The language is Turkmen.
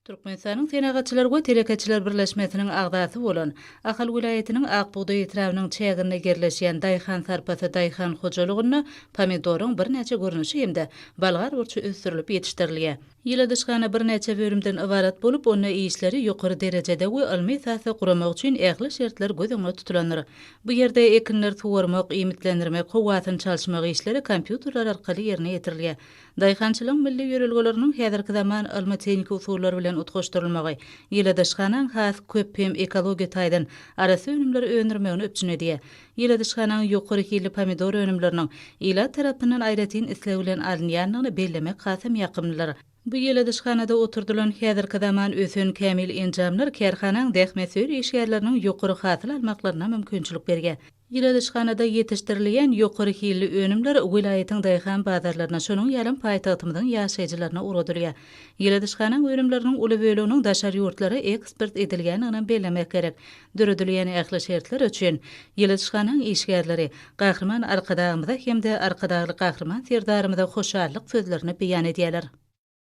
Türkmenistanyň Senagatçylar we telekeçiler birleşmesiniň agzasy bolan, Ahal welaýatynyň Ak bugdaý etrabynyň çäginde ýerleşýän Daýhan sarpasy daýhan hojalygynda pomidoryň birnäçe görnüşi hem-de bolgar burçy ösdürilip ýetişdirilýär. Ýyladyşhana birnäçe bölümden ybarat bolup, onda işleri ýokary derejede we ylmy esasda guramak üçin ähli şertler göz öňünde tutulandyr. Bu ýerde ekinleri suwarmak, iýmitlendirmek, howasyny çalyşmak işleri kompýuterler arkaly ýerine ýetirilýär. Daýhançylygyň milli ýörelgeleriniň häzirki zaman ylmy-tehniki usullar bilen utgaşdyrylmagy ýyladyşhanaň has köp hem ekologiýa taýdan arassa önümleri öndürmegini üpjün edýär. Ýyladyşhanaň ýokary hilli pomidor önümleriniň ilat tarapyndan aýratyn isleg bilen alynýandygyny bellemek hasam ýakymlydyr. Bu ýyladyşhanada oturdylan häzirki zaman ösen kämil enjamlar kärhanaň zähmetsöýer işgärleriniň ýokary hasyl almaklaryna mümkinçilik berýär. Ýyladyşhanada ýetişdirilýän ýokary hilli önümler welaýatyň daýhan bazarlaryna, şonuň ýalam paýtagtymyzyň ýaşaýjylaryna ugradylýar. Ýyladyşhanaň önümleriniň uly böleginiň daşary ýurtlara eksport edilýändiginem bellemek gerek. Döredilýän ähli şertler üçin ýyladyşhanaň işgärleri Gahryman Arkadagymyza hem-de Arkadagly Gahryman Serdarymyza hoşallyk sözlerini beýan edýärler.